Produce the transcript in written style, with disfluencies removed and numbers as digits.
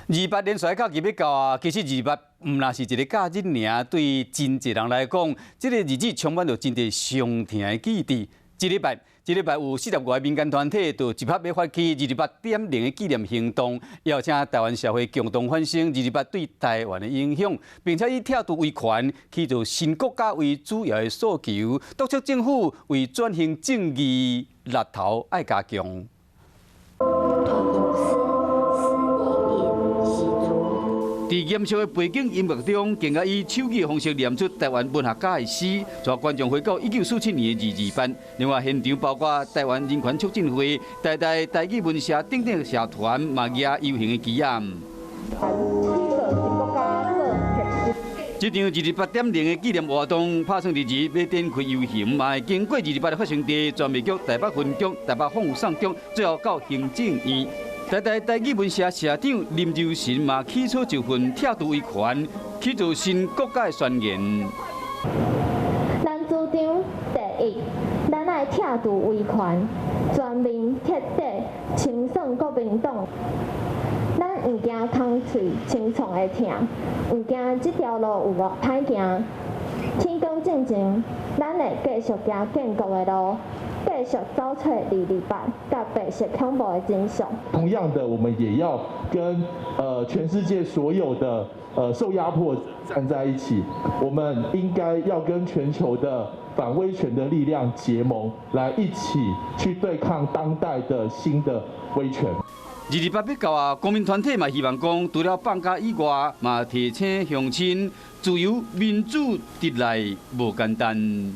二八連續假期欲到啊，其實二八毋但是一个假日爾，對真濟人來講，這个日子充滿著真濟傷痛的記憶。這禮拜有45個民間團體就集合欲發起228.0的紀念行動，邀請台灣社會共同反省二二八對台灣的影響，並且以拆除威權、去做新國家為主要的訴求，督促政府為轉型正義力頭愛加強。吐司佇嚴肅的背景音樂中，更加以手語的方式念出台灣文學家的詩，帶觀眾回到1947年的二二八。另外，現場包括台灣人權促進會、台大台語文社等等社團，嘛舉遊行的旗仔。這場228.0的紀念活動，拍算佇二欲展開遊行，嘛會經過二二八的發生地、傳媒局、台北分局、台北放送局，最後到行政院。台大台語文社社長林柔神嘛起草一份拆除威權、去做新國家的宣言。咱主張第一，咱愛拆除威權，全面徹底清算國民黨。咱毋驚空喙清創的疼，毋驚這條路有偌歹行。天光進前，咱會繼續行建國的路。繼續走出二二八佮白色恐怖的真相。同樣的，我們也要跟全世界所有的受壓迫站在一起。我們應該要跟全球的反威權的力量結盟，來一起去對抗當代的新的威權。二二八欲到啊，公民團體嘛希望講，除了放假以外，嘛提醒鄉親，自由民主得來無簡單。